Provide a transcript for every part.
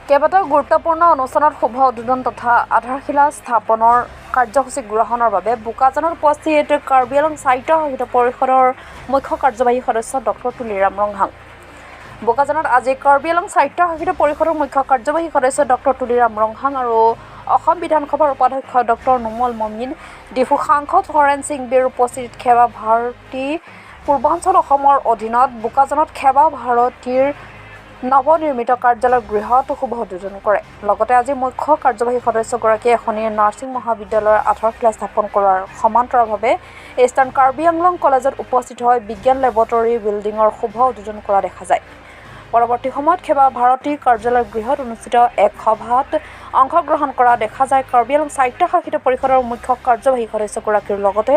কেইবাটাও গুৰুত্বপূৰ্ণ অনুষ্ঠানত শুভ উদ্বোধন তথা আধাৰশিলা স্থাপনৰ কাৰ্যসূচী গ্ৰহণৰ বাবে বোকাজানত উপস্থিত কাৰ্বি আংলং স্বায়ত্তশাসিত পৰিষদৰ মুখ্য কাৰ্যবাহী সদস্য ডক্টৰ তুলিৰাম ৰংহাং। বোকাজানত আজি কাৰ্বি আংলং স্বায়ত্তশাসিত পৰিষদৰ মুখ্য কাৰ্যবাহী সদস্য ডক্টৰ তুলিৰাম ৰংহাং আৰু অসম বিধানসভাৰ উপাধ্যক্ষ ডক্টৰ নোমল মমিন, ডিফু সাংসদ হৰেণ সিং বেৰ উপস্থিতিত সেৱা ভাৰতী পূৰ্বাঞ্চল অসমৰ অধীনত বোকাজানত সেৱা ভাৰতীৰ নৱনিৰ্মিত কাৰ্যালয় গৃহত শুভ উদ্বোধন কৰে। লগতে আজি মুখ্য কাৰ্যবাহী সদস্যগৰাকীয়ে এখনি নাৰ্ছিং মহাবিদ্যালয়ৰ আধাৰশিলা স্থাপন কৰাৰ সমান্তৰালভাৱে ইষ্টাৰ্ণ কাৰ্বি আংলং কলেজত উপস্থিত হৈ বিজ্ঞান লেবৰেটৰী বিল্ডিঙৰ শুভ উদ্বোধন কৰা দেখা যায়। পৰৱৰ্তী সময়ত সেৱা ভাৰতী কাৰ্যালয় গৃহত অনুষ্ঠিত এক সভাত অংশগ্ৰহণ কৰা দেখা যায় কাৰ্বি আংলং স্বায়ত্তশাসিত পৰিষদৰ মুখ্য কাৰ্যবাহী সদস্যগৰাকীৰ লগতে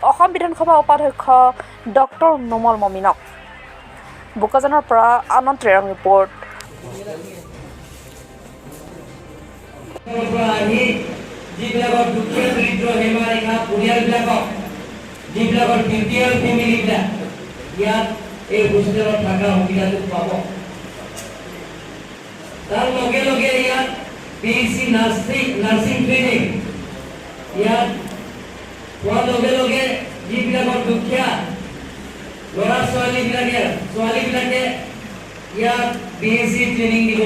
অসম বিধানসভা উপাধ্যক্ষ ডক্টৰ নোমল মমিনক। বোকাজানৰ পৰা আনন্দ ৰেং ৰিপৰ্ট। পৰা আহি যিবিলাকৰ দুখীয়া দৰিদ্ৰ সীমাৰেখা পৰিয়ালবিলাকক, যিবিলাকৰ বিপিএল ফেমিলিবিলাক ইয়াত এই হোষ্টেলত থকা সুবিধাটো পাব। তাৰ লগে লগে ইয়াত বিএছচি নাৰ্ছিং ট্ৰেইনিং ইয়াত হোৱাৰ লগে লগে যিবিলাকৰ দুখীয়া ল'ৰা ছোৱালীবিলাকে ইয়াত বিএছচি ট্ৰেইনিং দিব।